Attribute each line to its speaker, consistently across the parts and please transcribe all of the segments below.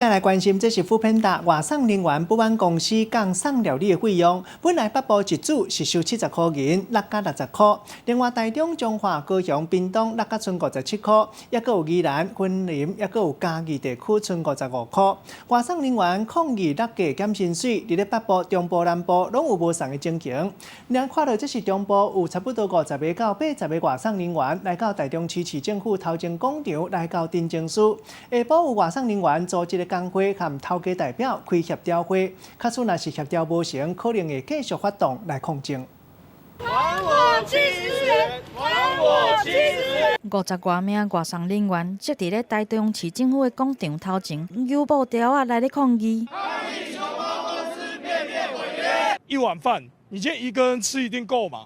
Speaker 1: 再來關心，這是 foodpanda 外送人員不滿公司降送料理的費用，本來北部一組是收70箍銀，落甲60箍。另外，台中、彰化、高雄、屏東落甲賰57箍，抑閣有宜蘭、雲林，抑閣有嘉義地區賰55箍。外送人員抗議落價減薪水，佇咧北部、中部、南部攏有無仝的情形。咱看到這是中部有差不多50個到80個外送人員來到台中市市政府頭前廣場來到陳情書，下晡有外送人員組織的工會和頭家代表開協調會，假使若是協調無成，可能會繼續發動來抗爭。
Speaker 2: 還我70元！還我70元！50
Speaker 3: 外名外送人員，聚佇咧台中市政府的廣場頭前，搝布條仔來咧抗議。
Speaker 2: 抗議熊貓公司片面違約。
Speaker 4: 一碗飯，你今天一個人吃一定夠嘛？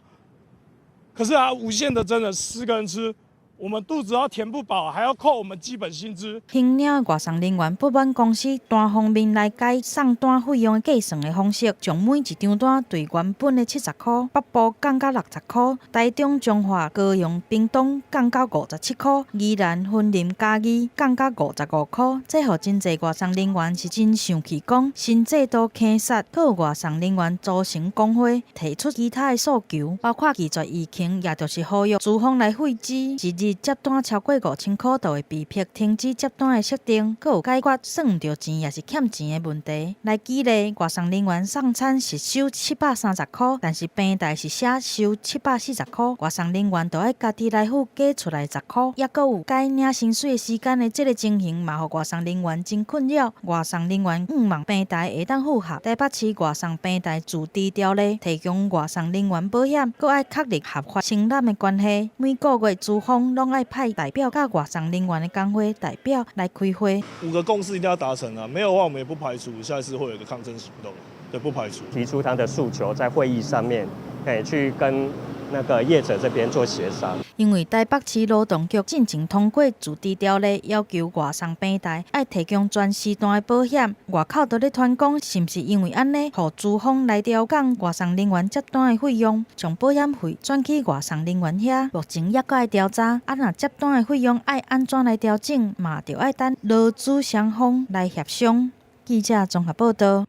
Speaker 4: 可是啊，無限的真的4個人吃。我們肚子要填不飽，還要扣我們基本薪資。
Speaker 3: 興領外送人員不滿公司單方面來改送單費用的計算的方式，將每一張單對原本的70箍，北部降到60箍，台中、彰化、高雄、屏東降到57箍，宜蘭、雲林、嘉義降到55箍。這予真濟外送人員是真生氣，講新制度坑殺，閣有外送人員組成工會，提出其他的訴求，包括拒絕疫情，也就是呼籲資方來廢止一日接單超過5000箍就會被迫停止接單的設定，閣有解決算毋著錢抑是欠錢的問題。來舉例，外送人員送餐是收730箍，但是平台是寫收740箍，外送人員就愛家己來付加出來10箍。抑閣有改領薪水的時間的這个情形，嘛予外送人員真困擾。外送人員向望平台會當符合台北市外送平台自治條例，提供外送人員保險，閣愛確立合法承攬的關係。每個月資方攏愛派代表佮外送人員的工會代表來開會。
Speaker 4: 五個共識一定要達成啊！沒有的話，我們也不排除下一次會有一個抗爭行動，對，不排除。
Speaker 5: 提出他的訴求，在會議上面，去跟那個業者這邊做協商。
Speaker 3: 因為台北市勞動局進前通過自治條例，要求外送平台愛提供全時段的保險。外口都咧傳講，是毋是因為按呢，予資方來調降外送人員接單的費用，將保險費轉去外送人員遐？目前猶閣愛調查，啊若接單的費用愛按怎來調整，嘛著愛等勞資雙方來協商。記者綜合報道。